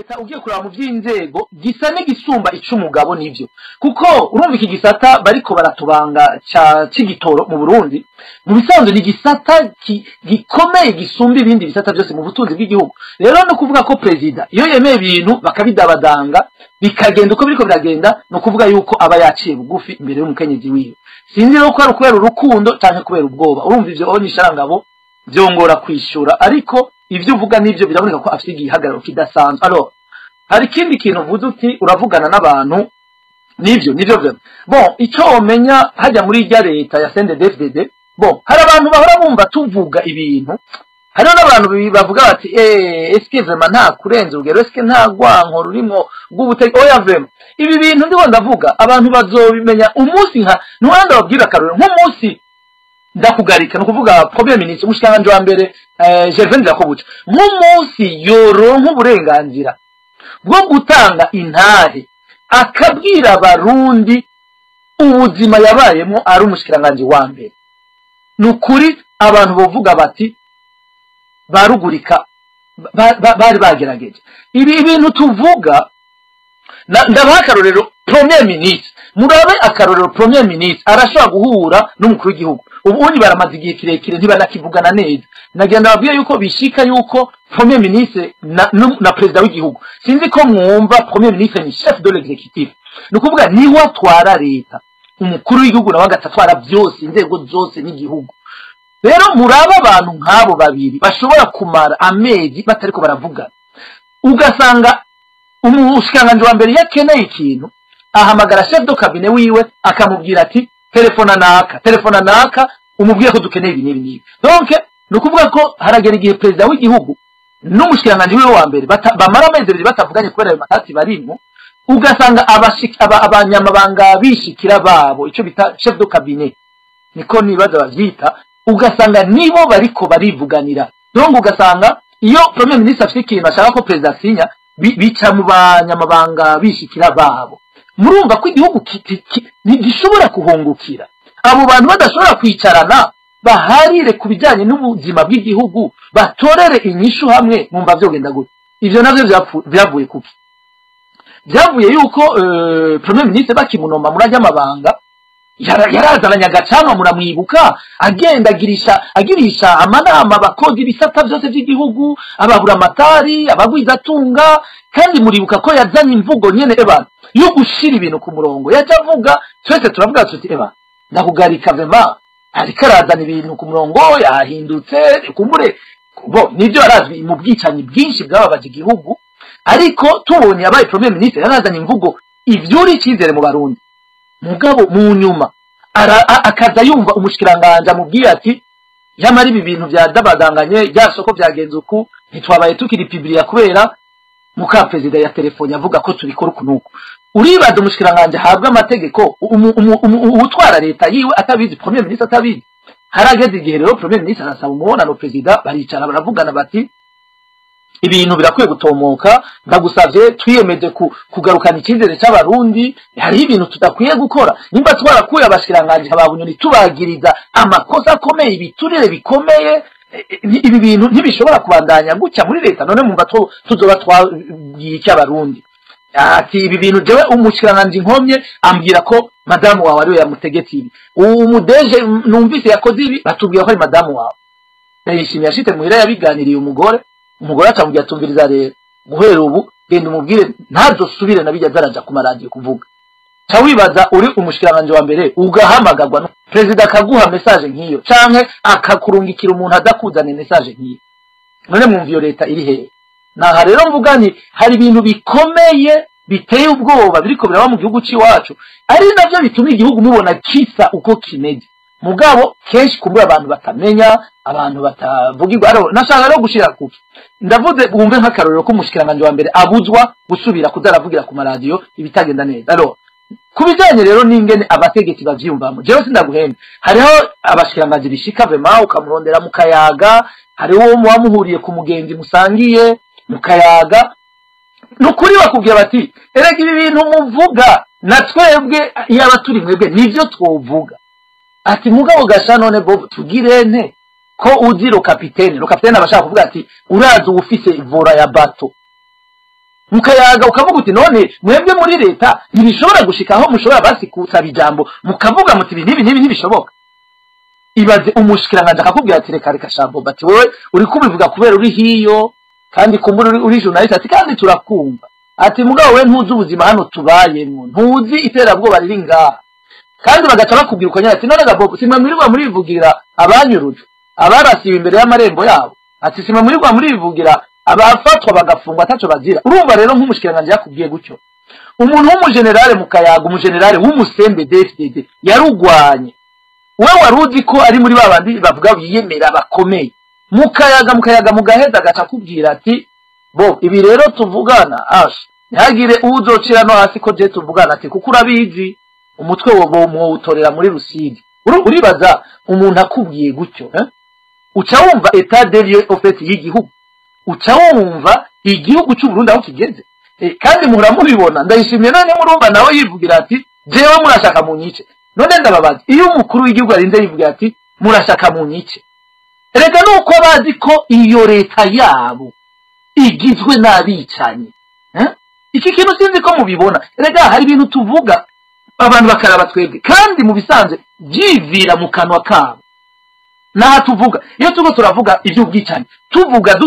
Leta ugiye kuraba mu by'inzego gisa n'igisumba ic'umugabo, nivyo, kuko urumva iki gisata bariko baratubanga ca c'igitoro mu Burundi, mu bisanzwe ni igisata gikomeye gisumba ibindi bisata byose mu butunzi bw'igihugu. Rero no kuvuga ko perezida iyo yemeye ibintu bakabidabadanga, bikagenda uko biriko biragenda, no kuvuga yuko aba yaciye bugufi imbere y'umukenyezi wiwe. Sinzi rero ko ari ukubera urukundo canke kubera ubwoba. Urumva ivyo onisharangabo vyongora kwishura, ariko ivyo uvuga nivyo, biraboneka ko afite igihagararo kidasanzwe. Alors, hari ikindi kintu uvuze uti uravugana n'abantu, nivyo vraiment. Bon, ico womenya hajya muri irya leta ya CNDD-FDD, bon, hari abantu bahora bumva tuvuga ibintu, hariho n'abantu bavuga bati: "Eh, eske vraiment nta kurenza urugero? Eske nta rwanko rurimwo rw'ubutegi?" Oya, vraiment, ibi bintu ndiko ndavuga abantu bazobimenya umunsi nka ntuhanda babwira akarorero, nk'umunsi ndakugarika, ni ukuvuga premier ministre, umushikiranganji wa mbere, Gervais Ndirakobuca, nk'umunsi yoronka uburenganzira bwo gutanga intahe akabwira Abarundi ubuzima yabayemo ari umushikiranganji wa mbere, ni ukuri abantu bovuga bati barugurika bari bagerageje. Ibi bintu tuvuga, ndabaha akarorero. Premier ministre, murabe akarorero, premier ministre arashobora guhura n'umukuru w'igihugu, ubundi baramaze igihe kirekire ntibanakivugana neza. Nagira ndababwire yuko bishika yuko premier ministre na perezida w'igihugu, sinzi ko mwumva, premier ministre ni chef de l'exécutif, ni ukuvuga niwe atwara leta, umukuru w'igihugu nawe agaca atwara byose, inzego zose n'igihugu. Rero murabe abantu nk'abo babiri bashobora kumara amezi batariko baravugana, ugasanga umushikiranganji wa mbere iyo akeneye ikintu ahamagara chef de cabinet wiwe, akamubwira ati: "Telefona naka, telefona naka, umubwire ko dukeneye ibi n'ibi n'ibi." Donc ni ukuvuga ko haragera igihe perezida w'igihugu n'umushikiranganji wiwe wa mbere bamara amezi 2 batavuganye kubera ayo matati barimwo, ugasanga abanyamabanga bishikira babo, ico bita chef de cabinet, niko nibaza bavyita, ugasanga nibo bariko barivuganira. Donc ugasanga iyo premier ministre afite ikintu ashaka ko perezida asinya, bica mu banyamabanga bishikira babo. Murumva ko igihugu ntigishobora kuhungukira abo bantu badashobora kwicarana baharire ku bijyanye n'ubuzima bw'igihugu, batorere inyishu hamwe. Mwumva vyogenda gute? Ivyo navyo vyavuye kuki? Byavuye yuko premier ministre bakimunoma muri ajya amabanga yarazananye agacanwa, muramwibuka, agenda agirisha amanama abakozi ibisata byose by'igihugu, ababuramatari, abagwizatunga. Kandi muribuka ko yazanye imvugo nyene eba yo gushira ibintu ku murongo. Yaca avuga, twese turavuga tuti: "Eba ndakugarika, vraiment ariko arazana ibintu ku murongo, yahindutse." Kumbure bo nibyo, arazwi mu bwicanyi bwinshi bwababaje igihugu, ariko tubonye yabaye premier ministre yarazanye imvugo ivyura icyizere mu Barundi. Mugabo mu nyuma akaza yumva umushikiranganje amubwiye ati: "Yamara ibi bintu byadabadanganye, rya soko byagenze uku, ntitwabaye tukiri publier kubera muka perezida ya telefone avuga ko tubikora uku nuku." Uribaza umushikiranganje ahabwa amategeko, uwutwara leta yiwe atabizi, premier ministre atabizi? Harageze igihe rero premier ministre arasaba umubonano perezida, baricara baravugana bati: "Ibintu birakwiye gutomoka, ndagusavye, twiyemeje kugarukana icyizere cy'Abarundi, hariho ibintu tudakwiye gukora. Nimba twarakuye abashikiranganji ba Bunyoni tubagiriza amakosa akomeye, ibiturire bikomeye, ibi bintu ntibishobora kubandanya gutya muri leta. None mumva tuzoba twabwiye iki Abarundi?" Ati: "Ibi bintu jewe umushikiranganji nkomye ambwira ko madamu wawe ariwe yamutegetse ibi, umudeje numvise yakoze ibi batubwira ko ari madamu wawe." Ndayishimiye ashitse muhira yabiganiriye umugore, umugore acamubwira: "Tumviriza rero, guhera ubu genda umubwire ntazosubire na bijya zaraja ku maradiyo kuvuga." Ca wibaza uri umushikiranganji wa mbere, ugahamagarwa perezida akaguha message nk'iyo, canke akakurungikira umuntu adakuzana message nk'iyo. None mwumva iyo leta iri hehe? Naha rero mvuga nti hari ibintu bikomeye biteye ubwoba biriko biraba mu gihugu c'iwacu, ari navyo bituma igihugu mubona kisa uko kimeze. Mugabo kenshi kumbura abantu batamenya, abantu batavugirwa. Aro nashaka rero gushira kuki ndavuze, wumve nk'akarorero k'umushikiranganji wa mbere abuzwa gusubira kuza aravugira ku maradiyo ibitagenda neza. Alors, ku bijanye rero n'ingene abategetsi bavyiyumvamo, jewe sindaguhenda, hariho abashikiranganji bishika vraiment ukamurondera mu kayaga, hariho uwo muba muhuriye ku mugenzi musangiye mu kayaga, ni ukuri bakubwira bati: "Erega ibi bintu muvuga na twebwe iyaba turi mwebwe nivyo twovuga." Ati: "Mugabo gasha none bobo tugire nte ko uzi le capitaine?" Le capitaine aba ashaka kuvuga ati urazi uwufise volant ya bateau. Mukayaga ukavuga uti: "None mwebwe muri leta ntibishobora gushika aho mushobora basi kusaba ijambo, mukavuga muti ibi n'ibi n'ibi ntibishoboka?" Ibaze umushikiranganje akakubwira ati: "Reka, reka shambo," bati: "Wowe uri kubivuga kubera uri hiyo, kandi kumbura uri journaliste," ati: "Kandi turakumva," ati: "Mugabo we ntuzi ubuzima hano tubayemwo, ntuzi iterabwoba riri ngaha." Kandi bagaca bakubwira uko nyene, ati: "None ga Bobo, simwe mwirirwa murivugira abanyurujwe, abarasiwe imbere y'amarembo yabo?" Ati: "Simwe mwirirwa murivugira abafatwa bagafungwa ataco bazira?" Urumva rero, nk'umushikiranganje yakubwiye gutyo, umuntu w'umujenerale, mu kayaga, umujenerale w'umu CNDD-FDD yarugwanye, we wari uzi ko ari muri ba bandi bavuga biyemera bakomeye, mukayaga, mukayaga, mugaheza, agaca akubwira ati: "Bo ibi rero tuvugana, ash, ntihagire uwuzocira no hasi ko je tuvugana," ati: "Kuko urabizi, umutwe wo mwowutorera muri Rusigi." Uribaza umuntu akubwiye gutyo, eh? Uca wumva état de lieu au fait y'igihugu, uca wumva igihugu cy'u Burundi aho kigeze. Kandi muhora mubibona, Ndayishimiye none murumva nawe yivugira ati: "Jewe murashaka munyice." None ndababaza, iyo umukuru w'igihugu arinze yivugira ati: "Murashaka munyice," erega nuko bazi ko iyo leta yabo igizwe n'abicanyi, eh? Iki kintu sinzi ko mubibona. Erega hari ibintu tuvuga abantu bakaraba twebwe, kandi mu bisanzwe byivira mu kanwa kabo. Naha tuvuga, iyo turiko turavuga iby'ubwicanyi, tuvuga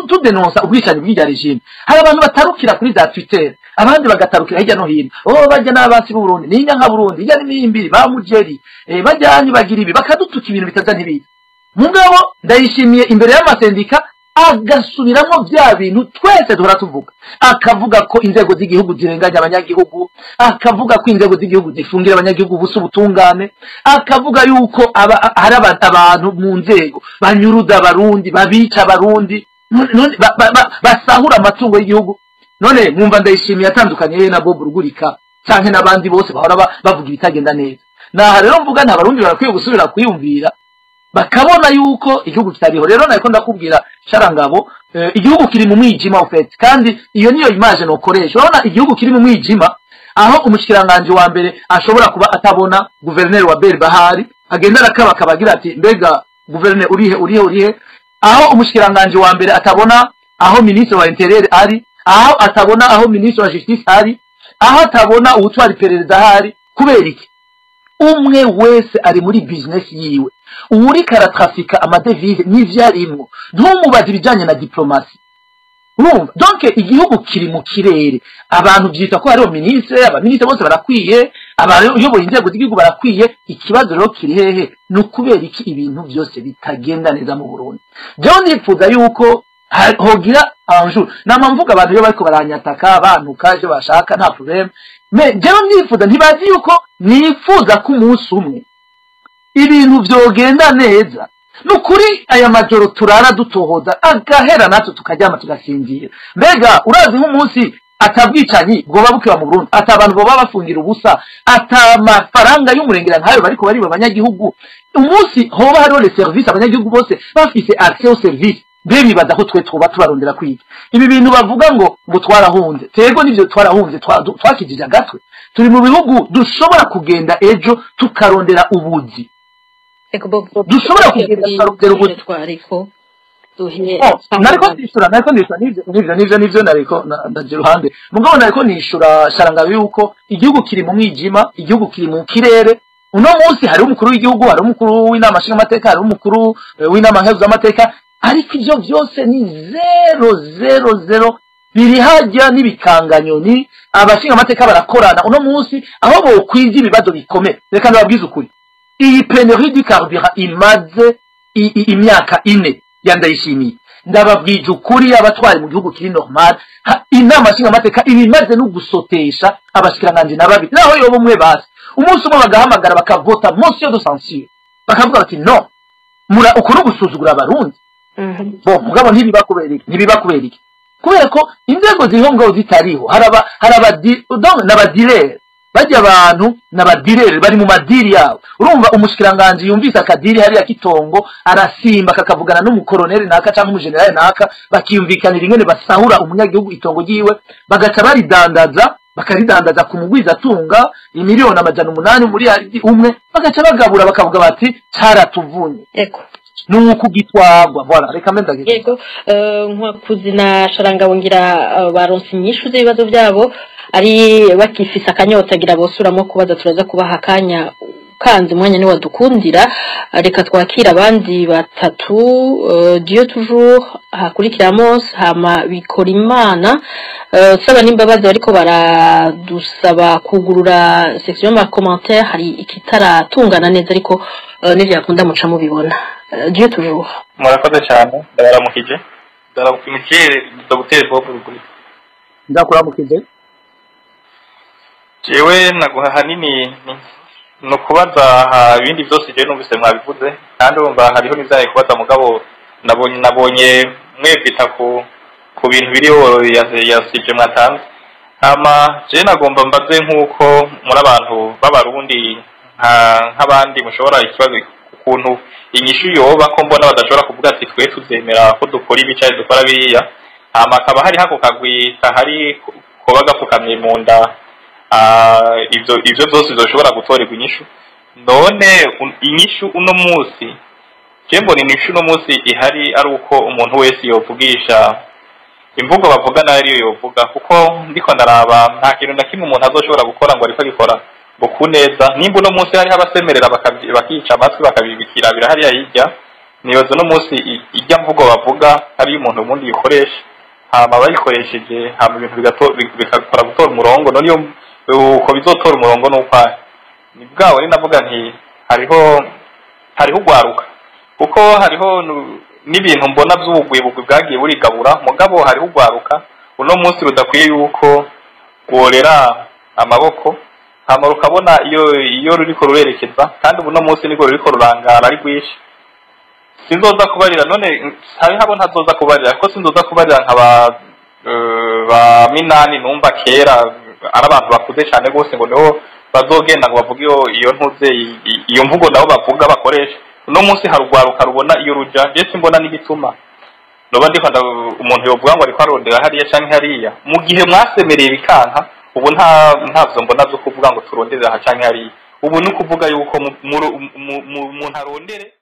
tudenonsa ubwicanyi bw'irya régime, hari abantu batarukira kuri za Twitter, abandi bagatarukira hirya no hino: "Oh, bajya n'abansi b'Uburundi, ninya nka Burundi ijya n'imihimbiri ba mujeri, bajyanye bagira ibi," bakadutuka ibintu bitaza ntibiza. Mugabo Ndayishimiye imbere y'amasendika agasubiramwo bya bintu twese duhora tuvuga, akavuga ko inzego z'igihugu zirenganya abanyagihugu, akavuga ko inzego z'igihugu zifungira abanyagihugu ubusa ubutungane, akavuga yuko hari abantu mu nzego banyuruza Abarundi, babica Abarundi, none basahura amatungo y'igihugu. None mwumva Ndayishimiye atandukanye he na Bob Rugurika canke n'abandi bose bahora bavuga ibitagenda neza? Naha rero mvuga nta Barundi barakwiye gusubira kwiyumvira, bakabona yuko igihugu kitariho. Rero nariko ndakubwira, Sharangabo, igihugu kiri mu mwijima au fait, kandi iyo niyo image nokoresha. Urabona igihugu kiri mu mwijima, aho umushikiranganje wa mbere ashobora kuba atabona guverineri wa BRB ahari, agenda arakaba akabagira ati: "Mbega guverineri, urihe, urihe, urihe?" Aho umushikiranganje wa mbere atabona aho ministre wa intérieur ari, aho atabona aho ministre wa justice ari, aho atabona uwutwara iperereza ahari. Kubera iki? Umwe wese ari muri business yiwe. Uwuriko aratrafika ama devises n'ivyo arimwo, ntumubaze ibijanye na diplomatie. Urumva donc igihugu kiri mu kirere. Abantu vyita ko hariho ministre, abaministre bose barakwiye, abayoboye inzego z'igihugu barakwiye. Ikibazo rero kiri hehe? Ni ukubera iki ibintu byose bitagenda neza mu Burundi? Jewe nifuza yuko hogira un jour, nama mvuga, abantu iyo bariko baranyataka, bantuka ivyo bashaka, nta problème, mais jewe nifuza, ntibazi yuko nifuza ko umunsi umwe ibintu vyogenda neza. Nukuri aya majoro turara dutohoza agahera, natwe tukaryama tugasinzira. Mbega urazi nk'umunsi atabwicanyi bwoba bukiba mu Burundi, ata abantu boba bafungira ubusa, ata mafaranga y'umurengera nkayo bariko bariba abanyagihugu, umunsi hoba hariho les services, abanyagihugu bose bafise accès au service, mbe bibaza ko twe twoba tubarondera kwiga ibi bintu bavuga ngo twarahunze? Tego nivyo, twarahunze, twakijije agatwe, turi mu bihugu dushobora kugenda ejo tukarondera ubuzi. Ego Bob. Dushobora kugenda tukarondera ubuzi. Twariko duhe. Oh, nariko ndishura nivyo nariko ndaje iruhande, mugabo nariko nishura Sharangabo yuko igihugu kiri mu mwijima, igihugu kiri mu kirere. Uno munsi hariho umukuru w'igihugu, hariho umukuru w'inama nshingamateka, hariho umukuru w'inama nkeguzamateka, ariko ivyo vyose ni zéro, zéro, zéro, biri hajya n'ibikanganyoni. Abashingamateka barakorana uno munsi aho bokwiza ibibazo bikomeye. Reka ndababwize ukuri, iyi pénurie du carburant imaze imyaka 4 ya Ndayishimiye, ndababwije ukuri, abatwari mu gihugu kiri normal, inama nshingamateka iba imaze no gusotesha abashikiranganji na babiri, naho yoba umwe basi, umunsi umwe bagahamagara, bakavota motion de censure, bakavuga bati: "No mura uko no gusuzugura Abarundi." Bo mugabo ntibiba. Kubera iki ntibiba? Kubera iki? Kubera ko inzego ziriho mugabo zitariho. Haraba haraba donc n'abadirere bajya, abantu n'abadirere bari mu madiri yabo. Urumva umushikiranganji yumvise akadiri hariya kitongo, arasimba kakavugana n'umukoroneri naka cyangwa umujenerali naka, bakiyumvikanira ingene basahura umunyagihugu itongo ryiwe, bagaca baridandaza, bakaridandaza ku mugwizatunga imiliyoni 800 muri umwe, bagaca bagabura, bakavuga bati: "Caratuvunye." Ego. Nuko gitwagwa, voilà, reka mbe ndagize. Yego, Nkwakuzi na Sharangabo, ngira baronse inyishu z'ibibazo byabo. Ari bakifise akanyota, ngira bosuramo kubaza, turaza kubaha akanya kanze umwanya ni wadukundira. Reka twakira abandi batatu: Dieu toujours, hakurikira Amos, hama bikora Imana. Saba n'imbabazi bariko baradusaba kugurura section ma commentaire, hari ikitaratungana neza, ariko nivyakunda muca mubibona. Dieu toujours. Murakoze cyane, ndabaramukije, ndaramukije Dr Bob Ruguri. Ndakuramukije. Jewe naguha hanini ni ukubaza aha, ibindi byose jewe numvise mwabivuze, kandi urumva hariho n'ivyaye kubaza, mugabo nabonye mwebwita ku bintu biriho yasije mwatanze. Hama jewe nagomba mbaze, nk'uko muri abantu b'Abarundi nk'abandi, mushobora ikibazo ukuntu inyishu yoba, ko mbona badashobora kuvuga ati twe tuzemera ko dukora ibi canke dukora biriya, hama hakaba hari hako kagwi kahari koba gapfukamye mu nda, ivyo vyose bizoshobora gutorerwa inyishu. None inyishu uno munsi, je mbona inyishu uno munsi ihari ari uko umuntu wese yovugisha imvugo bavuga nayo ariyo yovuga, kuko ndiko ndaraba nta kintu na kimwe umuntu azoshobora gukora ngo ariko agikora ngo ku neza. Nimba uno munsi hariho abasemerera bakica amatwi bakabibikira hariya hirya, nibaza uno munsi irya mvugo bavuga ariyo umuntu ubundi yikoresha, hama bayikoresheje, hama ibintu bigakora gutora umurongo. None iyo uko bizotora umurongo n'ukwahe? Ni bwawe ni navuga nti hariho ugwaruka, kuko hariho n'ibintu mbona by'ubugwibugwi bwagiye burigabura, mugabo hariho ugwaruka uno munsi rudakwiye yuko rworera amaboko, hama rukabona iyo ruriko rurerekeza, kandi ubu uno munsi niko ruriko rurangara ari rwinshi. Sinzoza kubarira, none hariho abo ntazoza kubarira, kuko sinzoza kubarira nka ba Minani, numva kera ari abantu bakuze cyane rwose, ngo nibo bazogenda ngo bavuge iyo ntuze iyo mvugo nabo bavuga bakoresha. Uno munsi hari urwaruka rubona iyo ruja, ndetse mbona n'igituma noba ndiko umuntu yovuga ngo ariko arondera hariya canke hariya mu gihe mwasemereye bikanka. Ubu ntavyo mbona vyo kuvuga ngo turondere aha canke hariya. Ubu ni ukuvuga yuko umuntu arondere.